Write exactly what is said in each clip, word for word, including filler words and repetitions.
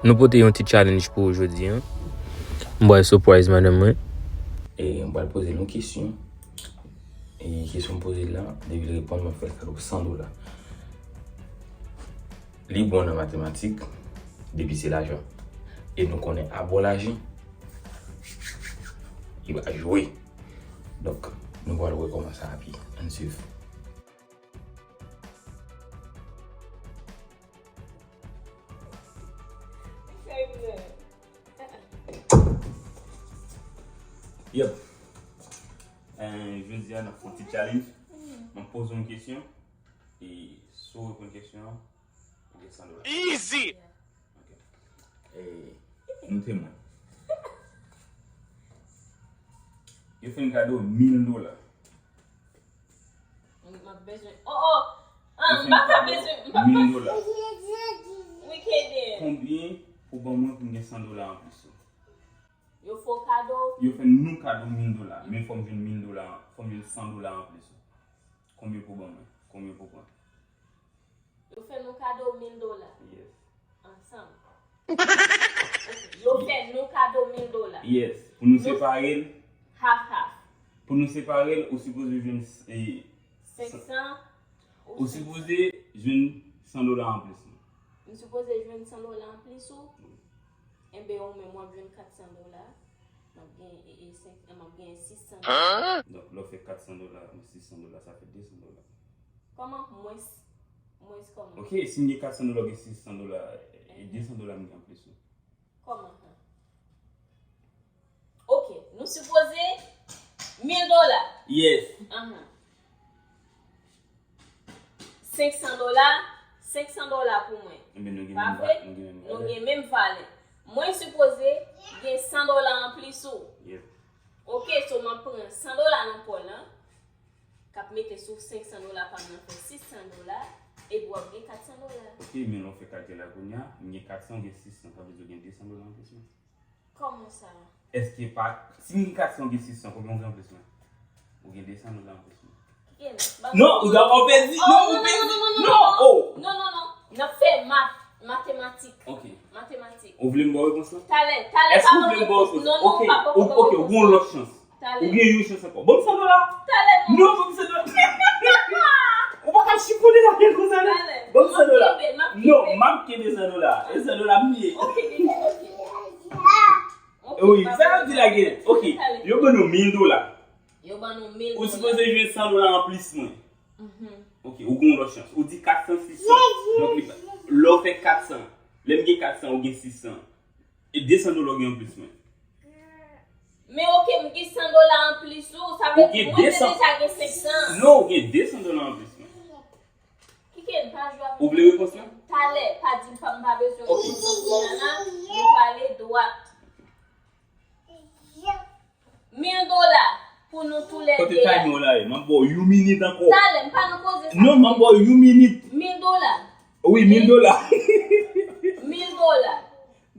Nou pote yon ti challenge pou ou jodi a. M pral surprise madanm mwen. E m pral poze l yon kesyon. E kesyon m poze l la, depi l reponn, m ap fè l kado san dola. Li bon nan matematik, depi se lajan. E nou konnen abò lajan, li pa jwe. Donk, nou pral wè kòman sa ap ye. Ann swiv. Yep. Eh, jodi a, n ap fè yon ti challenge. M ap poze yon kesyon. E si w reponn kesyon an, ou gen san dola. Easy! Ok. E nou temwen. Yo fè n kado mil dola. M ap bezwen. Oh, oh! Ah, m pa ka bezwen. M pa mil dola. Wi, Keden. Konbyen pou ban mwen pou m gen san dola anplis? Yo fè w kado? Yo fè nou kado mil dola. Men fò m jwenn mil dola, fò m jwenn san dola anplis. Konbyen pou ban mwen? Konbyen pou pran? Yo fè nou kado mil dola. Yes. Ansanm. Ok. Yo fè nou kado mil dola. Yes. Pou nou separe l? Half half. Pou nou separe l, ou sipoze jwenn, eh, senk san. Ou sipoze jwenn san dola anplis. M sipoze jwenn san dola anplis ou? Wi. Enben, ou menm w ap jwenn kat san dola. M ap gen, e, e, senk, m ap gen sis san dola. Donk, lè w fè kat san dola, sis san dola, sa fè de san dola. Kòman? Mwens, mwens kòman? Ok, si m gen kat san dola, w gen sis san dola, e, de san dola m gen anplis ou. Kòman? Ok, nou sipoze mil dola. Yes. Ahan. Senk san dola, senk san dola pou mwen. Enben, nou gen menm valè. Pa vre? Nou gen menm valè. Mwen sipoze gen san dola anplis ou. Yep. Ok, so m ap pran san dola nan pòl lan, k ap mete sou senk san dola pa m nan, fè sis san dola, epi w ap gen kat san dola. Ok, men lè w fè kalkil la kounye a, m gen kat san, w gen sis san, sa vle di w gen de san dola anplis mwen. Kòman sa? Èske pa, si m gen kat san, w gen sis san, konbyen w gen anplis mwen? Ou gen de san dola anplis mwen. Kiki, non, ou ta, ou pèdi. Non, ou pèdi. Non, oh. Non, non, non. N ap fè mat, matematik. Ok. Matematik. Ou vle m ba w repons lan? Talè, talè. Èske ou vle m ba w repons lan? Non, non, ok, pa, pa, ok, ou gen yon lòt chans. Talè. Ou gen yon chans ankò. Ban m san dola. Talè, non. Non, ban m san dola. Ou pa ka chifonnen la konsa, non. Talè. Ban m san dola. Non, m ap kenbe san dola. E san dola m ye. Ok, ok, ok. Ok, wi, sa yo di la gen. Ok, yo ban nou mil dola. Yo ban nou mil dola. Ou sipoze jwenn san dola anplis mwen. Mhm. Ok, ou gen yon lòt chans. Ou di kat san, sis san. Donk, li pa, lè w fè kat san, lè m gen kat san, ou gen sis san. E de san dola w gen anplis mwen. Men ok, m gen san dola anplis ou, sa vle di mwen te deja gen senk san. Non, ou gen de san dola anplis mwen. Kiki, n pa jwe avèk ou. Ou vle repons lan? Talè, pa di m pa, m pa bezwen repons lan kounye a la, nou prale dwat. Mil dola pou nou toulède a. Kote timing w la ye? M ap ba w yon minit ankò. Talè, m pa nan koze sa. Non, m ap ba w yon minit. Mil dola. Wi, mil dola. Mil dola.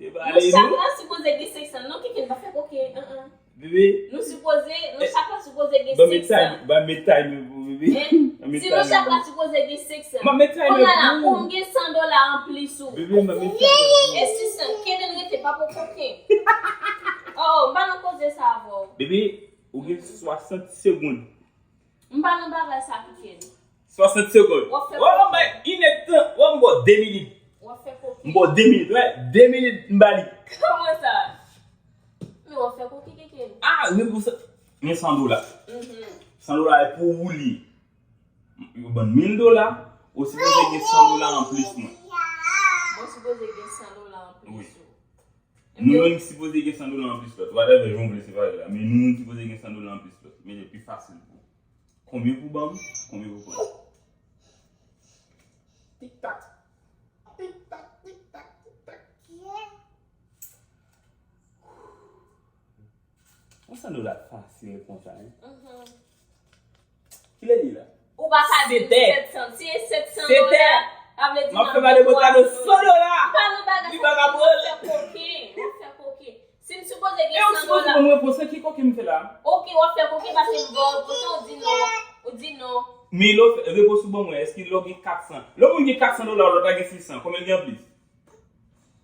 Nou chak la sipoze gen senk san. Non, Kiki, n pa fè koken. Bebe. Nou sipoze, nou chak la sipoze gen senk san. Ban m time, ban m time pou bebe. Si nou chak la sipoze gen senk san. Kounye a la, pou m gen san dola anplis ou. Bebe, ban m time. E sis san, Keden rete, pa pou koken. Oh, m pa nan koze sa avè w. Bebe, ou gen swasant segonn. M pa nan bagay sa, Kiki. Swasant segonn. W ap fè koken. Oh, men, inèdtan. W ap ba w de minit. W ap fè koken. M ba w de minit, wè. De minit, m ba li. Kòman sa? Men w ap fè koken, Kiki. Ah, men pou sa. Men san dola. Mhm. San dola e pou ou li. Yo ban mil dola, ou sipoze gen san dola anplis mwen. Mwen sipoze gen san dola anplis ou. Wi. Nou menm sipoze gen san dola anplis lòt. Whatever, jan w vle separe la. Men nou menm sipoze gen san dola anplis lòt. Men li pi fasil pou ou. Konbyen pou ban m? Konbyen pou pran? Tik tak. Tik tak, tik tak, tik tak. Yon san dola fasil konsa, en. Mhm. Kilè li la? Ou pa ka di m sèt san. Si e sèt san dola, sa vle di m ap fè bagay pou kado san dola. M pa nan bagay sa, m ap fè koken. M ap fè koken. Si m sipoze gen san dola. E ou sipoze ban m repons lan, ki koken m fè la? Ok, w ap fè koken paske m ba w repons lan, ou di non. Ou di non. Men lè w fè repons ou ban mwen, èske lè w gen kat san? Lè yon moun gen kat san dola, lòt la gen sis san, konbyen l gen anplis?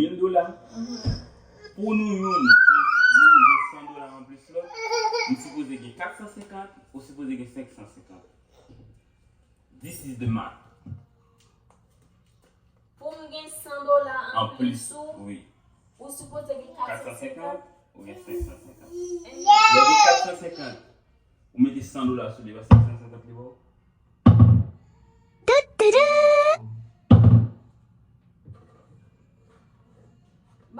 mil dola. Pou nou youn, nou gen san dola anplis lòt, m sipoze gen kat san senkant, ou sipoze gen senk san senkant. This is the math. Pou m gen san dola anplis ou, wi, ou sipoze gen kat san senkant, ou gen senk san senkant. Lè w gen kat san senkant, ou mete san dola sou li, e pa senk san senkant li ba w?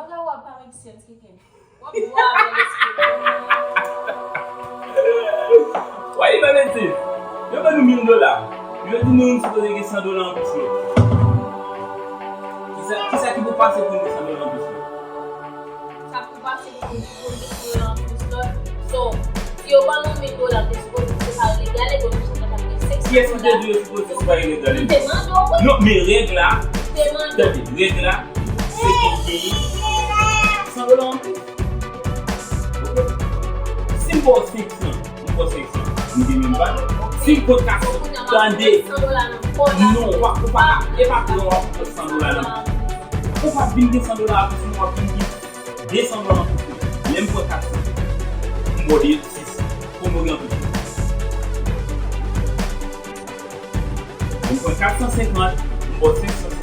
Bagay w ap pa make sense, Keke. W ap bwave lespri. Why you make this? Yo ban nou mil dola. Yo di nou nou sipoze gen san dola anplis lòt. Kisa, kisa ki pou pase pou nou san dola anplis lòt? Sa pou pase pou nou pou nou gen san dola anplis lòt. So, si yo ban nou mil dola, nou sipoze separe legal, e nou sipoze gen senk san dola. Kiyès ki te di yo sipoze separe legal? M te mande w, wi. Non, men règ la, tande, règ la, se pou w genyen san dola anplis. Si m ba w senk san, m ba w senk san, m gen menm valè. Si m pran kat san, tande. Non, ou pa, ou pa, e pa pran w ap pran san dola nan. Ou pa vin gen san dola anplis, ou pa vin gen de san dola anplis. Lè m pran kat san, m ba w de sis san. Kòman w gen anplis? M pran kat san senkant, m ba w senk san.